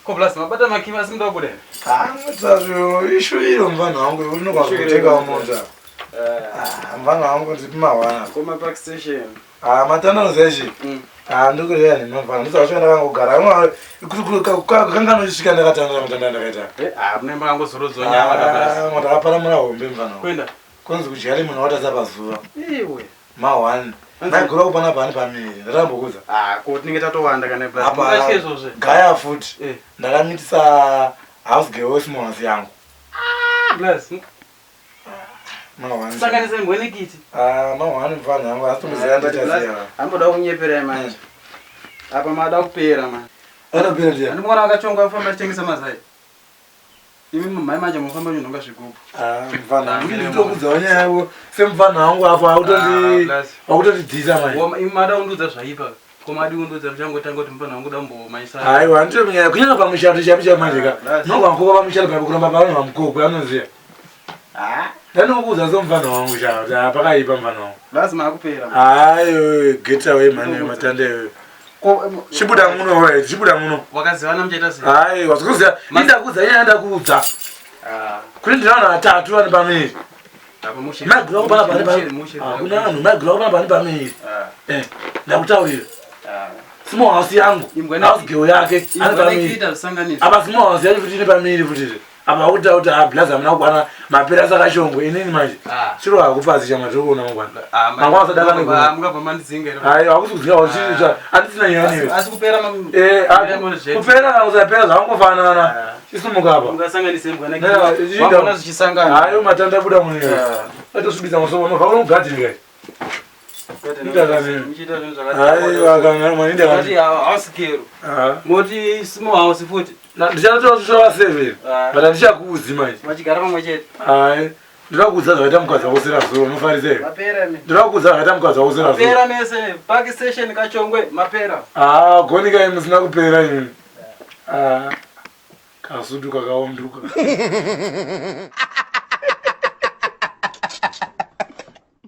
Ko plus mabata makimi asi muda kubuda here? Ah, ishuwiro mfana wangu unokwakutenga mota. Ah, mfana wangu ndipi mawana. Koma park station. Ah, matanda nozeshi. Ah, ndikureva nhema mfana. Ndizvasvika ndakangogara. Kanga ndichisvika ndakatandara matanda ndakaita. Eh, ah, mune makangozorodzwa nyama kabasa. Ah, ndakaparamura hombe mfana wangu. Kuenda. Kunzi kudya lemon watadza pazuva. Iwe. Ma one. Maiguru ako panapa ani pamiri. Ndakambokuudza. Ah, ko tinenge tatowanda kana plus. Apa Mungatye izvozvo. gaya futi. Eh. Ndakamitisa house girl wesmall house yangu. Ah, plus. Ma one. Sanganisa imbwa nekiti. Ah, ma one mfana wangu asi tomuziva ndachaziva. Amboda kunyeperai manje. Apa mada kupera manje. Anopera ndiani? Andimona akachongwa afamba achitengesa mazai. Imi mhai manje mufamba nyononga zvigubhu. Ah, mfana wangu nditokudzawo nyaya yako semufana wangu apo akutondi Ah, akutotidzisa manje. Imi mada kundiudza zvaipa. Ko madi kundiudza muchangotanga kuti mufana wangu dambomanyisa. Aiwa ndito nyaya kunyanya pamushato chapi cha manje ka. Ah, Nogwa mukoko pamushato papo kuramba pano pamukoko anoziya. Ah, Ndanokuudza semufana wangu cha kuti ah, pakaipa mufana wangu. lazima akupera. Ayo get away man matanda iyoyo. Ko Chibuda muno wewe, chibuda muno. wakazivana muchaita sei? Aiwa zikuziya. Indakuudza nyaya ndakuudza. Ah, Kuri ndinaona vatatu vari pamiri. apa mushe. Maiguru ako panapa Mushe, pane mushe. hakuna vanhu maiguru ako panapa pane pamiri. Ah, Eh, ndakutaurira. ah. Small house yangu. Imbwa ne- House girl yake ari Imbwa pamiri. nekita zvisanganiswa. Apa small house yacho futi ine pamiri futi. Apa akuti kuti ah blaza hamuna kukwana mapera sakashongwe inini manje. Ah. Chiro hakupasi chama tiri kuona mangwana. Ah, Mangwana usadaka Ah, mungabva mandidzinga here? Aiwa hakusi kudzinga kwachii handisina nyaya newe. Asi kupera Eh, kupera kana kusapera zvakangofanana. Ah. Chisumuka apa. Mungasanganise imbwa Ne, nekiti. zvichida- Wambona zvichisangana. Hayo matanda buda muno. Atosvibisa musoro unobva kunogadhini kai. Muchiita zvinhu zvakadai. Aiwa kana maninda Moti kana. house girl. Ah. Moti small house futi. Ndichatosvava 7. Ah. But handichakuudzi manje. Vachigara pamwe chete. Hai. Ndinokuudza zvakaita mukadzi wako sera zuro unofarisa here? Mapera ne. Ndinokuudza zvakaita mukadzi wako sera zuro. Mapera mese park station kachongwe mapera. Ah, goni kai musina kupera imimi. Ah. Kasudu kakaonduka.